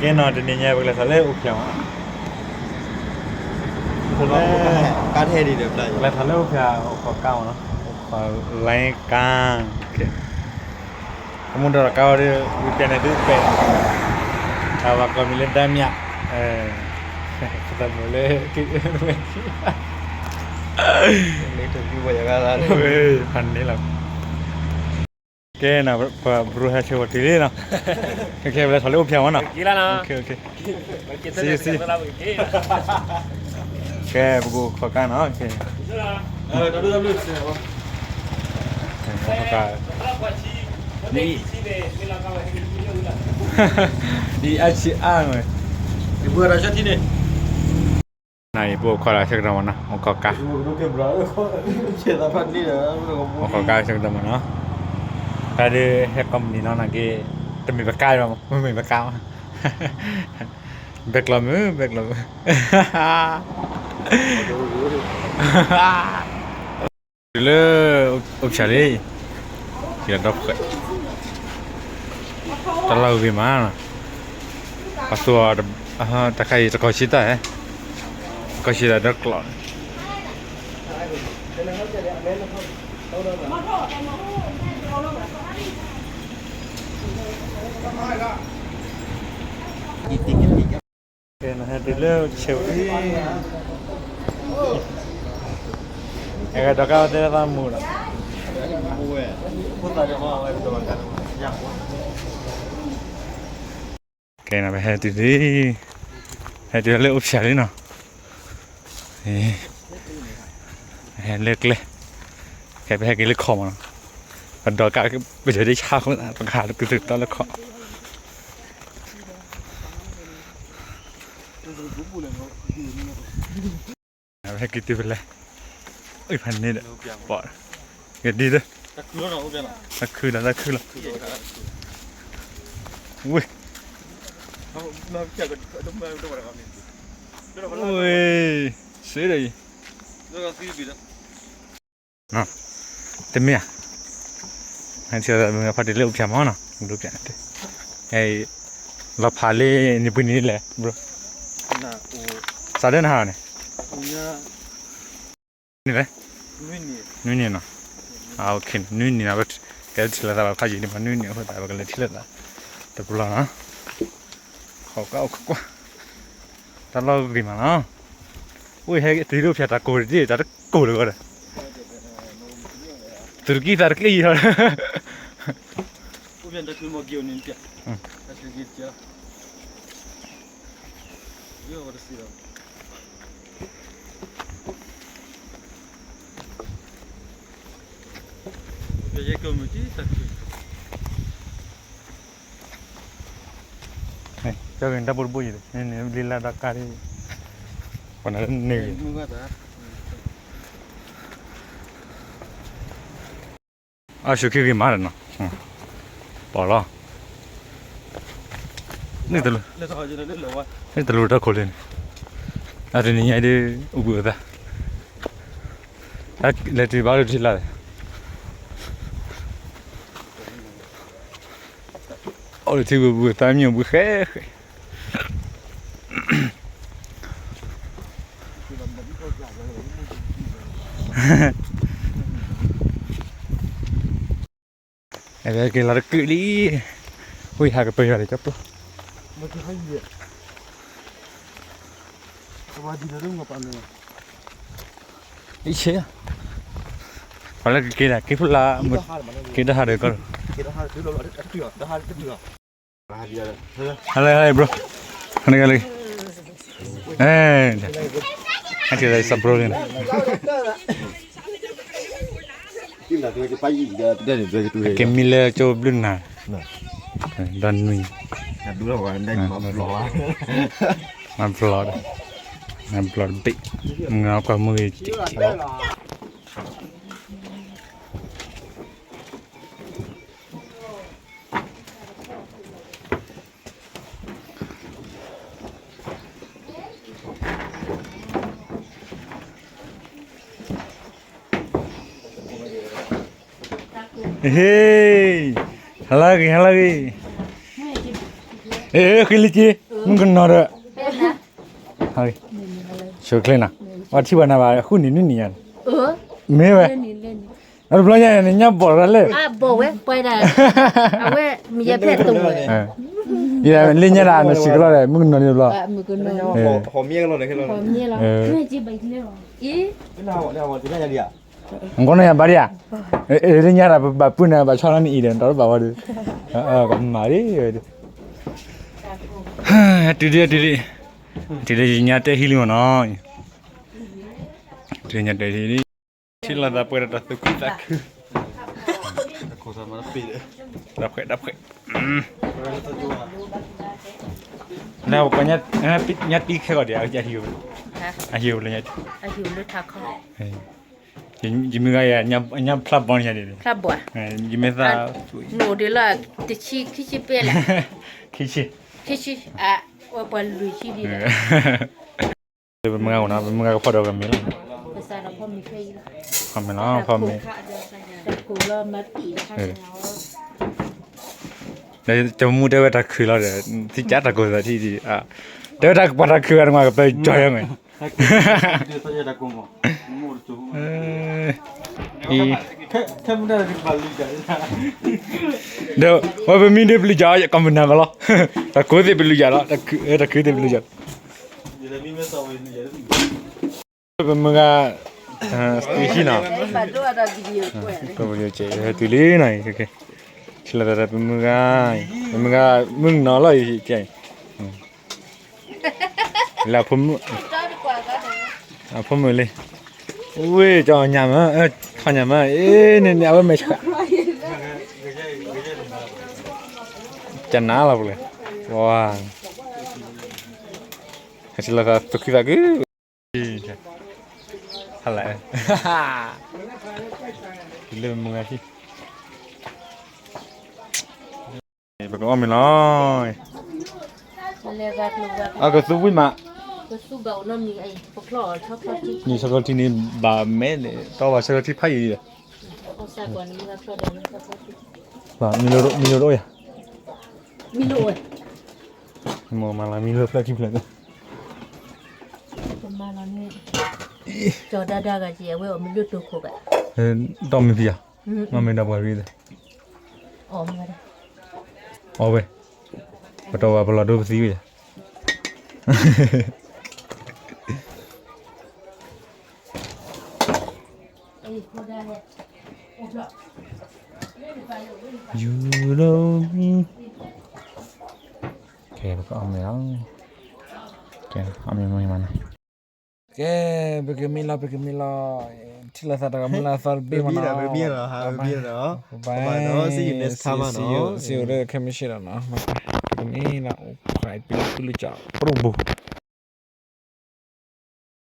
ကဲနီၤ တနံၤညါပကလဲၤထီၣ်လၢအိၣ်ဖျဲၣ်မး, ကါထဲဒ်ဒီး ပလဲၤထီၣ်လၢအိၣ်ဖျဲၣ် အိၣ်ခိးကါမးနီၤ, အိၣ်ခိး line ကါ, ကမူဒီးကါဝဲဒီး ဝံၤပျဲန့ၣ်ဒုးပဲာ်, အဝဲကိးမံၤလၢ ဒါမြ, သးမုာ်လၢ ဖးန့ၣ်လီၤ. ကဲနီၤ ပှၤဘြူဟဲဆၢဝဲတုၤလံနီၤ, ကဲ ပလဲၤထီၣ်လၢအိၣ်ဖျဲၣ်မးနီၤ, ကဲ ပကအိၣ်ခိးကါနီၤ, ကဲ အါဆံအါဝဲ, နအံၤ ပအိၣ်ခိးဒီးဆၢကတီၢ်မးနီၤ, အိၣ်ခိးကါ, အိၣ်ခိးကါဆၢကတီၢ်မးနီၤ, တၢ်ဒုးဟဲကိးမုၢ်နံၤနီၤ နာ်က့ တမ့ၢ်ပကါဘၣ်, မ့မ့ၢ်ပကါ, ဘဲကျီၢ်မုၢ် ဘဲကျီၢ်မုၢ် တုၤလၢအိၣ်ဖျဲၣ်လံ, ဒီးဒီဖှဲး, တၢ်လီၢ်ဂ့ၤမး, ပသူအီၤ တခါအံၤ တကီၢ်ဆံတၢ်, တကီၢ်ဆံတၢ်ဒီးကျီၢ်, ဟဲတုၤလၢဆဲးဝံၤ, အဲၣ်ဒီးကါဝဲတဲလၢသးမုာ်ဒီး, ကဲနီၤ ပဟဲတုၤလံ, ဟဲတုၤလၢအိၣ်ဖျဲၣ်လံနီၤ, ဟဲလၢကျဲ, ကဲ ပဟဲက့ၤလၢခီၣ်မးနီၤ, ပဒီးကါ ပယီၤဒ့ဆါဃိသး ပကဟးကသုးတီလၢခီၣ် ဟဲက့ၤတုၤဖဲလဲၣ်, အဖးန့ၣ်ဒီး, ပီၣ်, ကဒ်ဒီး, တၢ်ခုလီၤ တၢ်ခုလီၤ, ဝ့ၢ်, ဝ့ၢ်, စ့ဒီးအံၤ တမ့ၢ်ဧါ, ဖါတံၢ်လၢအိၣ်ဖျဲၣ်မးနီၤ, လီၤဖးလၢ နံၤပှဲၤနံၤလဲၣ်, စးဒၢနဟးလီၤန့ၣ်, နံၤလဲၣ်, နွံနံၤနီၤ, နွံနံၤနီၤ, ကဲထံၣ်လိာ်သးဘၣ်ဖးယံာ်န့ၣ်မး နွံနံၤအဃိသတး ပကလဲၤထံၣ်လိာ်သး, တပူၤလီၤနီၤ, ခိးကါအိၣ်ခိးကွၢ်, တၢ်လီၢ်ဂ့ၤမးနီၤ, အိၣ်ဟဲတုၤလၢအိၣ်ဖျဲၣ်တၢ်ကိၢ်တဒ့ၣ် တၢ်တကိၢ်လၢၤဂီၢ်ဒီး, သုးတကံၢ်သးတကျ့ၢ်ယံၤထီၣ် ကၢ်က့ၤတၢ်ဘိတဘိယံၤ, န့ၣ်လံလၢတၢ်ကါဒ်, ပှၤနၤန့ၣ်, အၢ ဆူၣ်က့ၤဂ့ၤမးဒီးနီၤ, ပီၣ်လီၤ, န့ၣ်တလူၤတၢ်ခိၣ်လၢန့ၣ်, အတနံၤညါဒ် အိၣ်ဘှံးအိၣ်သါ, လဲၤတုၤဘၣ်လၢထံလာ်, အိၣ်လၢထံဘှံးဘှံးသါမံအိၣ်ဘှံးဃဲဃဲ အဲၣ်က့ၤလီၤတကုာ်လံ, ဝံၤဟးကပၢၤယွၤလံကပၢၤ, အံၤဆ့, ပှၤလၢကက့ၤဒၣ်က့ၤဖုလၢ်, က့ၤတဟးဒီးကီး, hello hello bro, hello hello, အဲ, ဟဲက့ၤလၢကၠိဘျုးနၤ, ဒီးနွံ, မၤဘျီဒီး, မၤဘျီတဘ့ၣ်, မုၢ်ကွၢ်မုၢ်ဂ့ၤ, ဟ့ၣ်, ဟါလၢဂ့ၤ ဟါလၢဂ့ၤ, ဟ့ၣ် ဃ့လံက့ မုၣ်ကနီၤဒီး ဆိချ့နီၤ, ပှၤထံၣ်ဘၣ်နၤဘၣ် ဃုနံၣ်နွံနံၣ်ညါ, မ့ၢ်ဝဲ, အတဘျီညါန့ၣ် ညါဘီၣ်ရၤလဲၣ်, အဝဲ လၢညါဒၣ်နစံးကလီဒီး မုၣ်ကနီၤန့ၣ်တဘျီ, အဃိန့ၣ်ယဘၣ်ဒံးဧါ, လၢညါဒၣ်ပဘၣ်ပုၢ်နၤဘၣ်ဆီလီၤနအံၤဒီး နတဘၣ်ဝဲဒီး, ကမၤဒ် တုၤဒ်တုၤဒ်, တုၤဒ်ယညါတဲဟံၣ်လံမ့ၢ်နီၤ, တုၤညါတဲဟံၣ်လံ, ထံၣ်လိာ်သးပှဲၤဒီးတၢ်သူၣ်ခုသးခု, တၢ်ဖှဲးတၢ်ဖှဲး, လၢပကညါတံခဲဂီၤဒံး, အဟံၣ်, အဟံၣ်လၢညါ, ယမုၢ်ဂၤယၤ ညါဖျါဘီန့ၣ်ညါဒံး, ယမ့ၢ်သး, နအိၣ်ဒံးလၢ တဆံခံဆံပဲလဲၣ်, ခံဆံ, ခံဆံ, ပှၤလွံၢ်ဆံဒံး, ပမုၢ်ဂၤအိၣ်နီၤ ပမုၢ်ဂၤကဖီဒီးကမ့ၢ်လီၤ, ဖီမ့ၢ်လီၤ ဖီမ့ၢ်, ကမူတဲဝဲတၢ်ခုၣ်လီၤဒီး, သံကၢ်တၢ်ကိၢ်သးထံၣ်ဒံး, တဲဝဲတၢ်ပှၤတၢ်ခုၣ်ဂၤတမံၤကပၢကၠီယါမ့ၢ် ဒီးဝဲပမံဒ်ပလုၢ်ကၢ် ကီၢ်မုၢ်နၤကလီၤ, တၢ်ကိၢ်သ့ၣ်ပလုၢ်ကၢ်လီၤ, တၢ်ခုၣ်သ့ၣ်ပလုၢ်ကၢ်, ပမုၢ်ဂၤ, သံဟံၣ်နီၤ, ကီၢ်ပယီၤကဲ ဟဲတုၤလံနီၤ, ထံၣ်လိာ်သးဒီးပမုၢ်ဂၤ, ပမုၢ်ဂၤ, မုၣ်ကနီၤလီၤအံၤ, လၢအဖိမုၣ်, အဖိမုၣ်လံ, ဝ့ၢ် ကၠီညၣ်မး, ခီညၣ်မး, အ့ၣ် န့ၣ်န့ၣ် အဝဲမဲာ်ဆှး, ကနၤလီၤပူၤလဲၣ်, ဝါ, ဟဲထံၣ်လိာ်သးသူၣ်ခုသးခု, ဟဲလၢ, တုၤလၢမုၢ်ဂၤဟံၣ်, ပကအီၣ်မ့ၤလီၤ, အကသူဝံၣ်မး, နံၣ်ဆီကလီထံန့ၣ် ဘၣ်မဲာ်န့ၣ် တီဘၣ်ဆီကလီထံဖးယံၤဒီး, မံၤလိာ်တအိၣ်ယၤ, မ့ၢ်မၤလီၤမံၤလိာ်ဖျၢၣ်ထံဖျၢၣ်, ကၠီၤဒါဒါဂၤက့ၤ အဝဲအီၣ်မ့ၤဒိၣ်တိၢ်ခိၣ်က, ဒီးမ့ၢ်ဖံးယၤ, မ့ၢ်မ့ၢ်ဒီးပှၤရ့ဒီး, အီၣ်ဝဲ, ပတီၢ်ဝဲပလီၢ်ဒိပသံဝဲယၤ ယူၤလိမံၤ, ကဲပကအီၣ်မ့ၤလီၤ, ကဲ, ပကမံလီၤ ပကမံလီၤ, ထံၣ်လိာ်သးတဂၤမုၢ်လၢ်သီတဘ့ၣ်မနီၤ, ပမံလီၤ, ပမံလီၤ, ပဘၣ်, see you next time မနီၤ, see you, see you လၢခဲမုၢ်ဆ့ၣ်ဒီးနီၤ, ပကမံလီၤ, အိၣ်ခါအံၤပလၢပလုၢ်ကၢ် ပရူၢ်ပူၤ